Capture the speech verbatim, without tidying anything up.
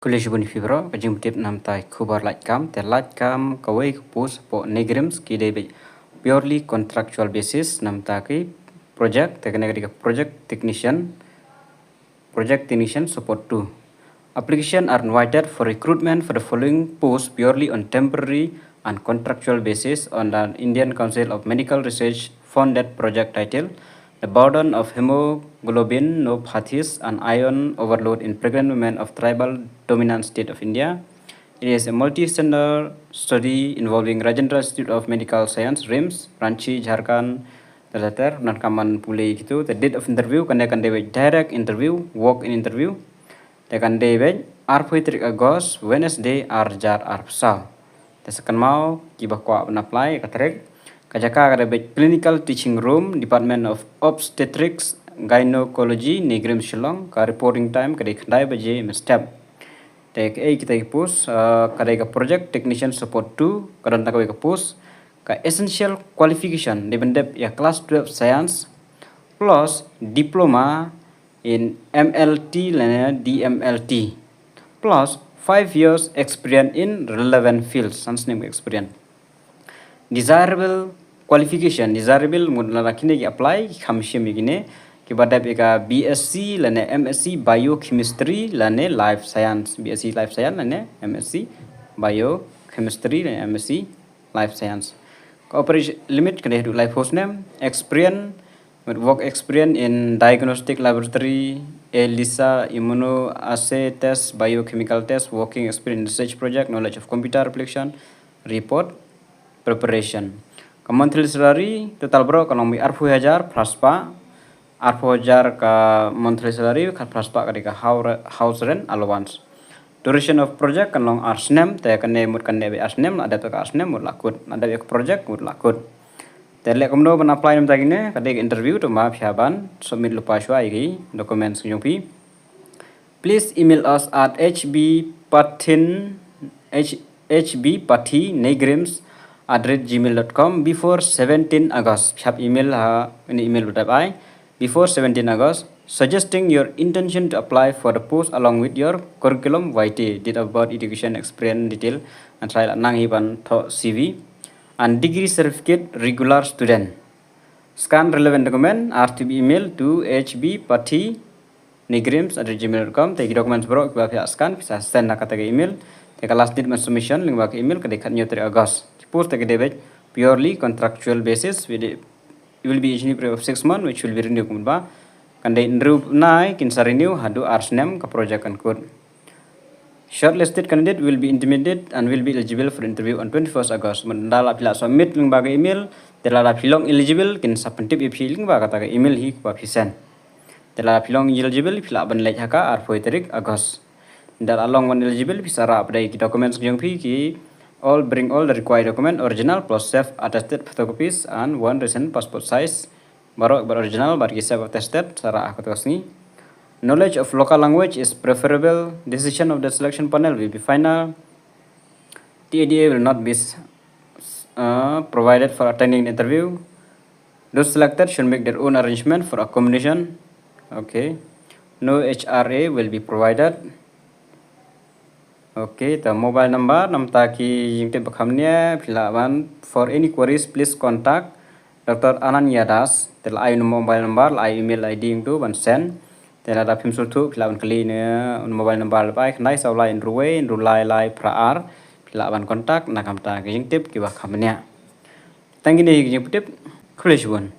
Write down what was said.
Khublei shibun ïa phi baroh, ka jingpyntip namta ki khubor lait kam, te lait kam kawei ka post hapoh NEIGRIHMS ki dei beit purely contractual basis namta ki project, te kane ka dei ka project technician, project technician support two. Application are invited for recruitment for the following posts purely on temporary and contractual basis on the Indian Council of Medical Research funded project title The Burden of Hemoglobinopathies and Iron Overload in Pregnant Women of Tribal Dominant State of India. It is a multi-center study involving Rajendra Institute of Medical Science, RIMS, Ranchi, Jharkhand, ter ter ter, nangta kan pule kito, te date of interview, kane kan dei beit direct interview, walk-in interview. Te kan dei beit arphew tarik August, Wednesday, ar hajar arphew saw. Te sa kynmaw kiba kwah ban apply ka tarik. Ka jaka ka dei beit Clinical Teaching Room, Department of Obstetrics, Gynecology, NEIGRIHMS Shillong, ka reporting time ka dei khyndai baje mynstep. Te kaei kita ki post, ah, ka dei ka project technician support two, ka don tang kawei ka post, ka essential qualification dei ban dep ïa class twelve science plus diploma in M L T lane D M L T plus five years experience in relevant fields, san snem ka experience. Desirable qualification, desirable mut lada kine ki apply, ki kham shim ïa kine, kiba dep ïa ka B S C lane M S C Biochemistry lane Life Science, B S C Life Science lane M S C Biochemistry lane M S C Life Science. Ka upper age limit ka dei haduh laiphew snem, experience, with work experience in diagnostic laboratory, ELISA, immunoassay test, biochemical test, working experience in research project, knowledge of computer application, report preparation. Ka monthly salary total baroh kan long beit arphew hajar phra spah, arphew hajar ka monthly salary, khatphra spah ka dei ka hou-, house rent allowance. Duration of project kan long ar snem, te kane mut kan dei beit ar snem, la dep ka ar snem mut la kut, la dep ïa ka project mut la kut. Te leh kumno ban apply namta kine, ka dei ka interview, te ma phi hap ban submit lypa shuwa ïa ki documents ki jong phi. Please email us at H B Pathin, H, H B Pathi NEIGRIHMS at the rate gmail dot com before seventeen August. Phi hap email ha ine email ba dep ai before seventeen August, suggesting your intention to apply for the post along with your curriculum vitae, date of birth, education, experience detail, and try la nang hi ban thoh C V, and degree certificate, regular student. Scan relevant document are to be emailed to H B Pathi NEIGRIHMS at gmail dot com. Te ki documents baroh kiba phi hap scan, phi sa send ha kata ka email. Te ka last date ban submission lyngba ka email ka dei khathynñiew tarik August. Ki post te ka dei beit purely contractual basis, with a, it will be initially period of six months, which will be renewed kumba. Kan dei hynriew bnai kin sa renew haduh ar snem ka project kan kut. Shortlisted candidate will be intimated and will be eligible for interview on twenty-first August. Mynta lada phi la submit lyngba ka email, te lada phi long eligible, kin sa pyntip ïa phi lyngba kata ka email hi kaba phi send. Te lada phi long eligible, phi lah ban leit ha ka arphew tarik August. Lada la long wan eligible, phi sa rah pat ïa ki documents ki jong phi ki all, bring all the required document, original plus self attested photocopies and one recent passport size. Baroh bad original bad ki self attested, sa rah ha kato ka sngi. Knowledge of local language is preferable. Decision of the selection panel will be final. T A D A will not be s-, s-, uh, provided for attending the interview. Those selected should make their own arrangement for accommodation. Okay. No H R A will be provided. Okay, te mobile number namta ki jingtip ba kham nia, phi lah ban, for any queries please contact Doctor Ananya Das. Te la ai mobile number, la ai email I D ïa uto ban send. Te lada phim sngewthuh, phi lah ban kylli ïa une u mobile number, la ai khyndai saw lai hynriew wei hynriew lai lai phra ar. Phi lah ban contact na ka bynta ki jingtip kiba kham nia. Tang kine hi ki jingpyntip. Khublei shibun.